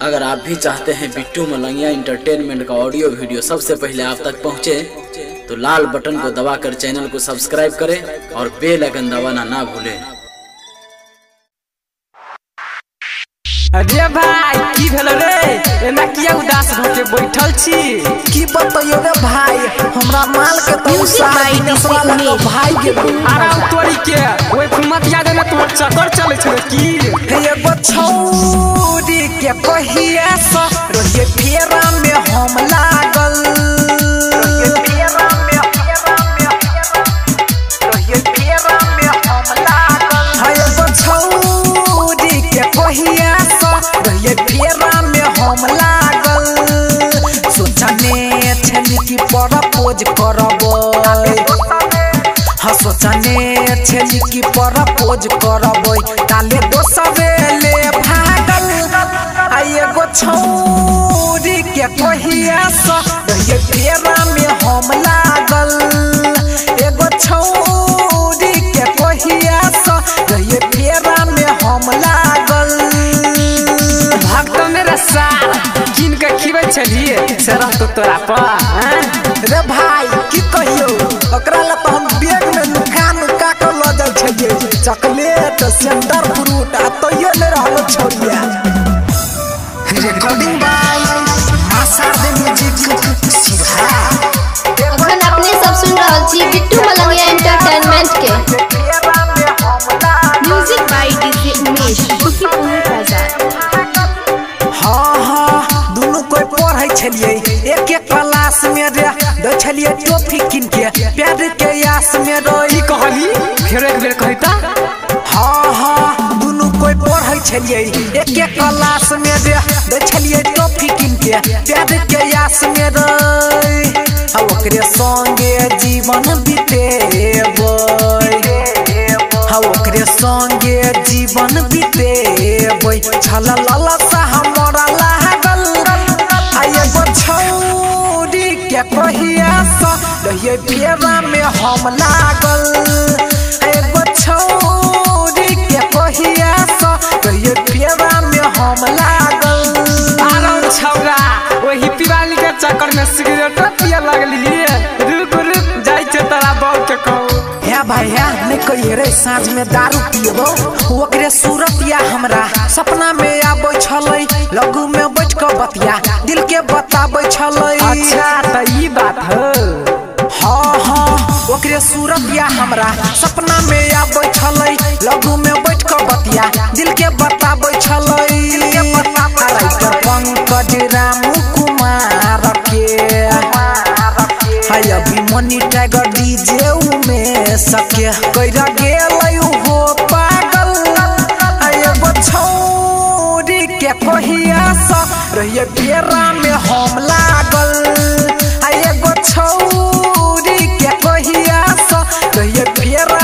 अगर आप भी चाहते हैं बिट्टू मलंगिया इंटरटेनमेंट का ऑडियो वीडियो सबसे पहले आप तक पहुंचे, तो लाल बटन को दबाकर चैनल को सब्सक्राइब करें और बेल आइकन दबाना ना भूलें। अरे भाई की भेल रे, एना किया उदास भ के बैठल छी? की बतैयो रे भाई, हमरा माल के तो भाई भाई के आराम तोरी के ओइ फुलमत याद में तोर चक्कर चलै छले की? एगो छौरी के कहिया स रोजे फेरा में हम लागल, रोजे फेरा में हम लागल। एगो छौरी के कहिया स रोजे फेरा में हम लागल। सोचने छली कि प्रपोज करबै, हाँ सोचने छली कि प्रपोज करबै, ताले दोसरे ले भागल। आ एगो छौरी के कहिया स रहिए फेरा में हम लागल। एगो छौरी के कहिया स रहिए फेरा में हम लागल। भक्त मेरा सार किन के खिबै छलिए से रहतो तोरा पर। रे भाई की कहियो, ओकरा ला तो हम बैग में नुका नुका के ल जाइ छलिए, चॉकलेट सेंटर फ्रूट आ तैयो नै रहल छौरिया। रिकॉर्डिंग बाय आशा दे म्यूजिक सीधा। अखन अपने सब सुन रहल छी बिट्टू मलंगिया एंटरटेनमेंट के। Music by DJ Umesh, Sukhipur बाजार। हाँ हाँ दुनू कोई पढ़ै छलिए एक एक क्लास में रे, दै छलिए टॉफी किन के प्यार के आस में रे। की कहली फेर एक बेर कहिता? हाँ हाँ दुनू कोई पढ़ै छलिए एक एक क्लास में रे, दै छलिए टॉफी किन के प्यार के आस में रे। आ ओकरे संगे जीवन बितेबै, आ ओकरे संगे जीवन बितेबै, छल ललसा हमरा लागल। आ एगो छौरी के कहिया स रहिए फेरा में हम लागल। एगो छौरी के कहिया स रहिए फेरा में हम लागल। आराम छौरा ओही पिवाली के चक्कर में सिगरेट पिए लगली। रुक रुक जाइ छै तोरा बाप के कहू। हे भाई हे नहीं कहिए रे, साँझ में दारू पियबो। ओकरे सूरत या हमरा सपना में आबै छलै, लघु में बैठ के बतिया दिल के बताबै छलै। अच्छा त ई बात हो। हाँ हाँ ओकरे सूरत या हमरा सपना में आबै छलै, लघु में बैठ के बतिया दिल के बताबै छलै। राइटर पंकज राम कुमार के हाय अभिमन्यु टाइगर डीजे उमेश के कइरा गेलै हो पागल। आ एगो छौरी के कहिया स रहिए फेरा में हम लागल। आ एगो छौरी के कहिया स रहिए फेरा